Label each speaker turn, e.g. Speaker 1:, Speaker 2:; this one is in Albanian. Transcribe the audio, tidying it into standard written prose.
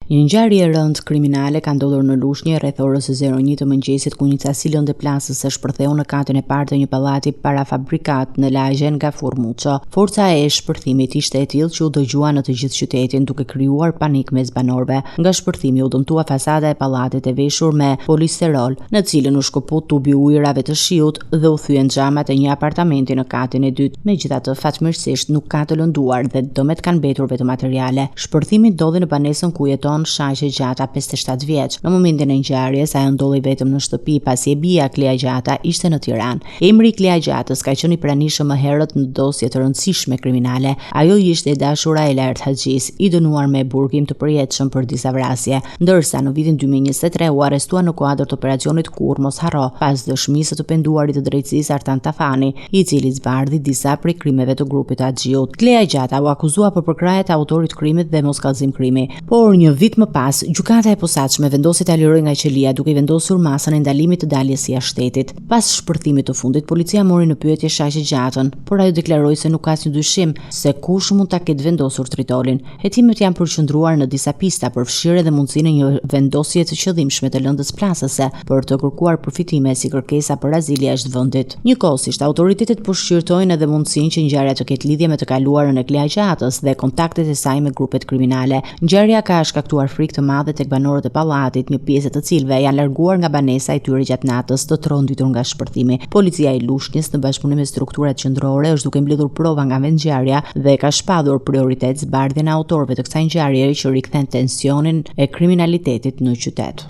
Speaker 1: Një ngjarje e rëndë kriminale ka ndodhur në Lushnjë rreth orës 01 të mëngjesit ku një sasi lënde plasëse shpërtheu në katin e parë të një pallati parafabrikat në lagjen Gafurr Muço. Forca e shpërthimit ishte e tillë që u dëgjua në të gjithë qytetin, duke krijuar panik mes banorëve. Nga shpërthimi u dëmtua fasada e pallatit e veshur me polisterol, në të cilën u shkëput tubi i ujërave të shiut dhe u thyen xhamat e një apartamenti në katin e dytë. Megjithatë, fatmirësisht nuk ka të lënduar dhe dëmet kanë mbetur vetëm materiale. Shpërthimi ndodhi në banesën ku jeton Shaqe Gjata, 57 vjeç. Në momentin e ngjarjes, ajo ndodhej vetëm në shtëpi, pasi e bija Klea Gjata ishte në Tiranë. Emri i Klea Gjatës ka qenë i pranishëm më herët në dosje të rëndësishme kriminale. Ajo ishte e dashura e Laert Haxhisë, i dënuar me burgim të përjetshëm për disa vrasje. Ndërsa në vitin 2023 u arrestua në kuadër të operacionit Kurrë mos harro, pas dëshmisë së të penduarit të drejtësisë Artan Tafani, i cili zbardhi disa prej krimeve të grupit të Haxhiut. Klea Gjata u akuzua për përkrahje të autorit të krimit dhe moskallëzim krimi. Por një vit më pas, gjykata e posaçme vendosi ta lirojë nga qelia duke i vendosur masën e ndalimit të daljes jashtë shtetit. Pas shpërthimit të fundit, policia mori në pyetje Shaqe Gjatën, por ajo deklaroi se nuk ka asnjë dyshim se kush mund ta ketë vendosur tritolin. Hetimet janë përqendruar në disa pista, përfshirë edhe mundësinë e një vendosje të qëllimshme të lëndës plasëse për të kërkuar përfitime si kërkesa për azil jashtë vendit. Njëkohësisht, autoritetet po shqyrtojnë edhe mundësinë që ngjarja të ketë lidhje me të kaluarën e Klea Gjatës dhe kontaktet e saj me grupet kriminale. Ngjarja ka shkaktuar frikë të madhe tek banorët e pallatit, një pjesë e të cilëve janë larguar nga banesa e tyre gjatë natës, të tronditur nga shpërthimi. Policia e Lushnjës në bashkëpunim me strukturat qendrore është duke mbledhur prova nga vendngjarja dhe ka shpallur prioritet zbardhjen e autorëve të kësaj ngjarjeje që rikthen tensionin e kriminalitetit në qytet.